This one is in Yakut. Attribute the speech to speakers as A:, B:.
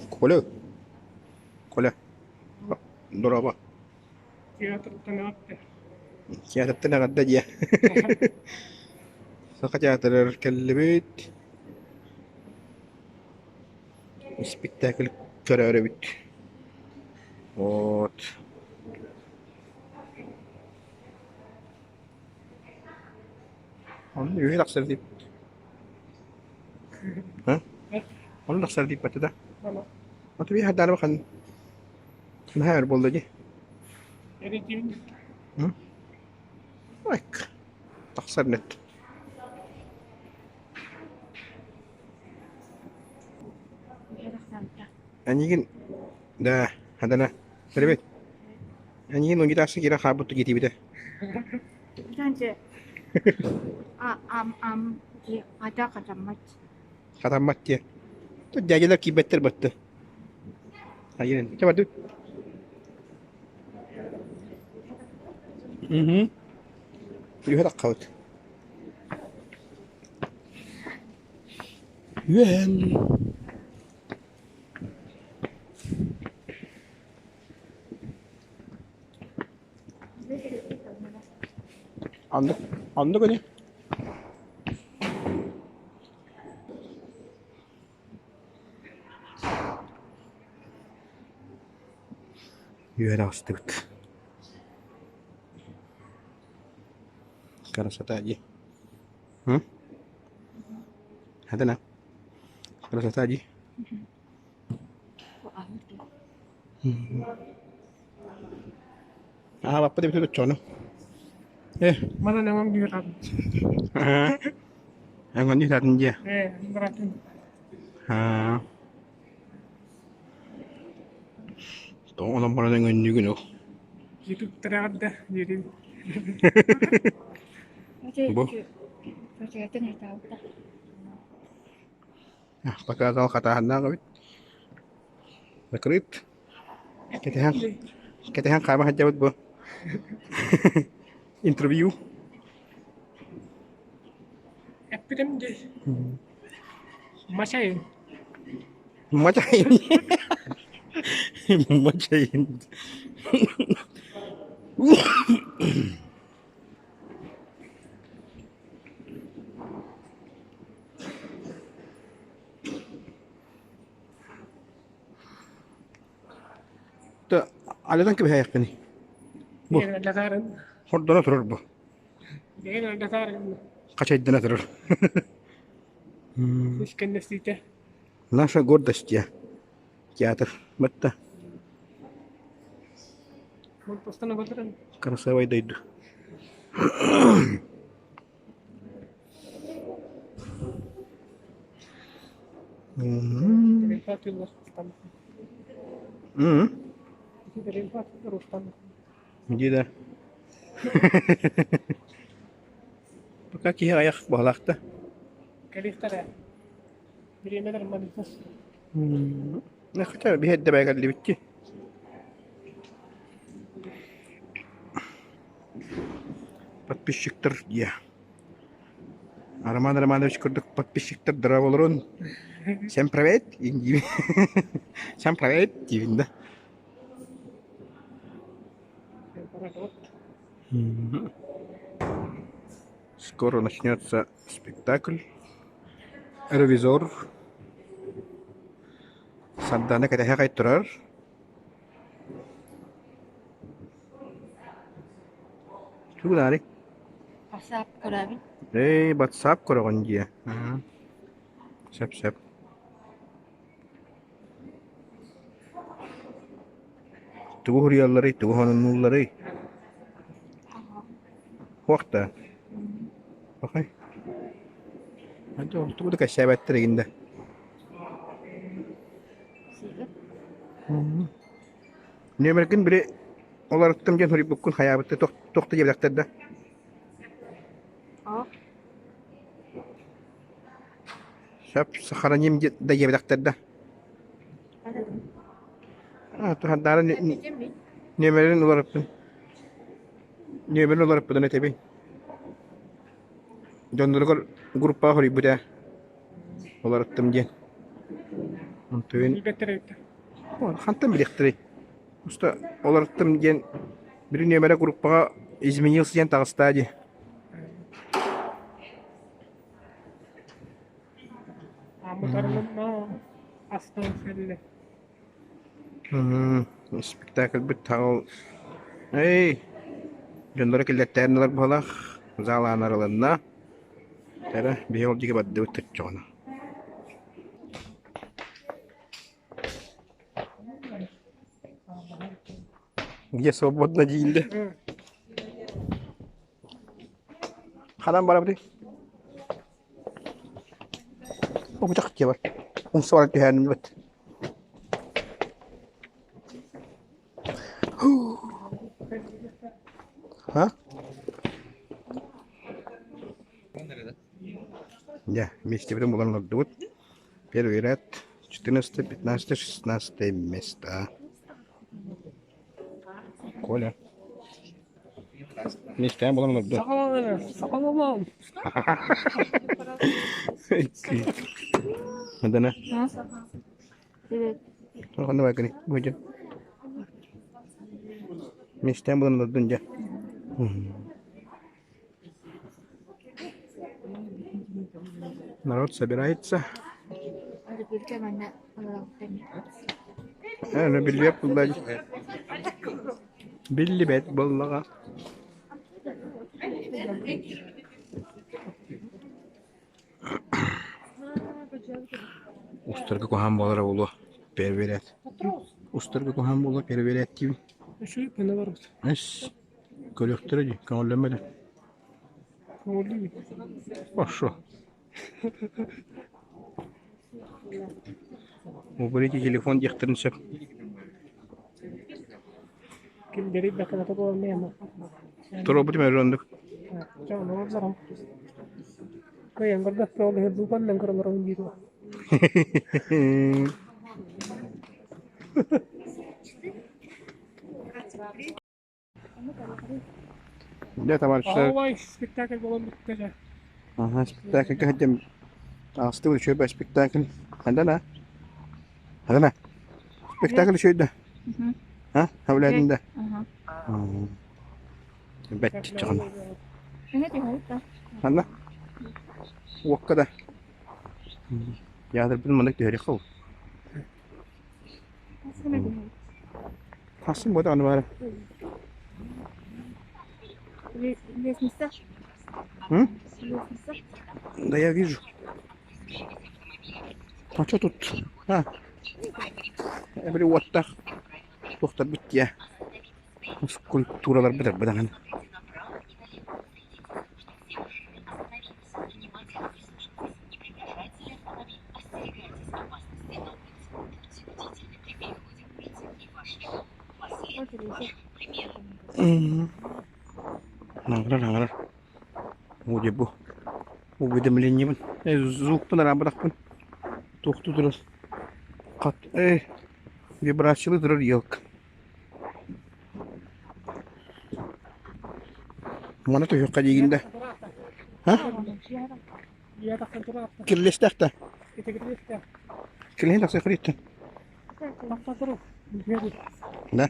A: Коля, Коля, дорообо.
B: Театртан эҕэрдэ.
A: Театртан эҕэрдэ диэ. Саха театрыгар кэллибит. Спектакль көрөөрүбүт. Вот. Онно үһү тахсар диэбит. Һа? Онно тахсар диэбит да? Ото биир хардаары бахан наһаа өр буолла дии. Айк. Тахсар нэт. Эйигин да, хадана. Привет. Эйигин унитазка киирэн хаалбыт диэтибитэ. Хатаммат диэ. Дядялар киирбэттэр батты. Айын. Чэ бардыбыт. Угу. Үһэ таххабыт. Үөһэн. Оннук, оннук ини. Үөрэ астыбыт. Красота дии. М? Хатана. Красота дии. Аһаабаппыт эбитэ оччону. Э.
B: Манан өҥөҥ дьүһү
A: Өҥөн дьүһү дьиэ.
B: Э, быратын.
A: Аа. Тоҕо онон баран өҥөннүүгүн ол?
B: Ютубтарыгар да диирин.
A: Бу. Показал хатааһыннаах эбит. Закрыт. Кэтэһэн, кэтэһэн хаама сылдьабыт бу. Интервью.
B: Эппитим дии. Мачайын.
A: Мачайын. Мачайын. Алетан кэбиһээйэхпиний? Бу хордоно турар бу. Хачайдана турар. Наша гордость я. Театр. Батта. Красивый дойду. Дии да. Пока киһи айах баһылаахта.
B: Кэлиэхтэрэ. Бириэмэлэр манытас.
A: Хотя биһиэддэ бэйэ кэллибит дии. Подписчиктар дьиэ. Роман Романович курдук подписчиктар дорооболорун. Всем привет! Всем привет! диибин да. Скоро начнется спектакль. Ревизор. Сардаана кэтэһэ турар. Тугу гынаарый?
C: Ватсап көрөбүн.
A: Ээ, ватсап көрөҕүн дии. Сөп сөп. Тугу суруйалларый, тугу сонуннуулларый? Суох да? Пахай. Тугу да кэпсээбэттэр игин да. Нүөмэргин били уларыттым диэн суруйбуккун хайаабытты туох туох да диэбэтэхтэр да? Сөп, сохраним да диэбэтэхтэр да? А, туһандаары нүөмэрин уларыппын. Нүөмэрин уларыппытын этэбин. Дьонноругар группаҕа хоруйбут ээ. Уларыттым диэн. Онтуйун
B: Билбэттэр эбит.
A: хантан билиэхтэрий? Просто олортум диэн бiri нүөмэрэ группаҕа изменился диэн таҕыстаа дии.
B: Аммутарылынна астан кэллэ.
A: Спектакльбыт ол эй дьонноро киллэртээн ылар быһалаах зал аана арылынна. Эрэ биһи ол диэки бардыбыт төччөҕүнэ. Где свободно дииллэ. Ханан барабытый? Обутах дьиэ бар. Умса баран түһээннибит. А? Дьэ, миэстэбитин булан олордубут. Первый ряд, 14, 15, 16 место. Коля. Миэстээн булан олорду.
B: Сахалаан, сахалаан.
A: Мадана.
C: Привет.
A: Ханна бакыны? Бу Миэстээн булан олордун дьэ. Народ собирается. Э, биллибэт буолла Биллибэт буоллаҕа. Устарга куһаҕан буолара буолуо, переверять. Устарга куһаҕан буолуо, переверять диибин.
B: Үчүгэй көнө барбыт.
A: Эс, көрүөхтэрэ дии, көҥүллэммэтэ.
B: Көҥүллүүбүт.
A: Хорошо. Уберите телефон диэхтэрин сөп.
B: Ким бэрийбэккэ буолан
A: Туруорбутум эрэ оннук.
B: Кыайан көрбөккө ол иһин дууһаннан көрөн олоробун дии дуо?
A: Дьэ, товарищтар.
B: Аһылай спектакль буолан бүттэ дьэ.
A: Аха, спектакльга сылдьан таҕыстыбыт үчүгэй спектакль. Ханна Ханна Спектакль үчүгэй да? А? Хабылаатын да? Бэт чаҕын. Ханна? Уокка да. Ядырбын маннык түһэриэххэ ол. Хасым бу даҕаны баара.
C: Лестница.
A: М?
C: Лестница.
A: Да я вижу. А что тут? А? Эбри уоттах туохтарбыт дьиэ. Скульптураларбыт даҕаны. Аҥарар, аҥарар. Оо дьэ бу уведомлениебын, звукпун араабатахпын туохтуу турар хат э вибрациялыы турар елка. Маны түһүөххэ диигин да? А? Кирилиэстээх да? Кирилиэһин тахсыахха диэттэн. Да.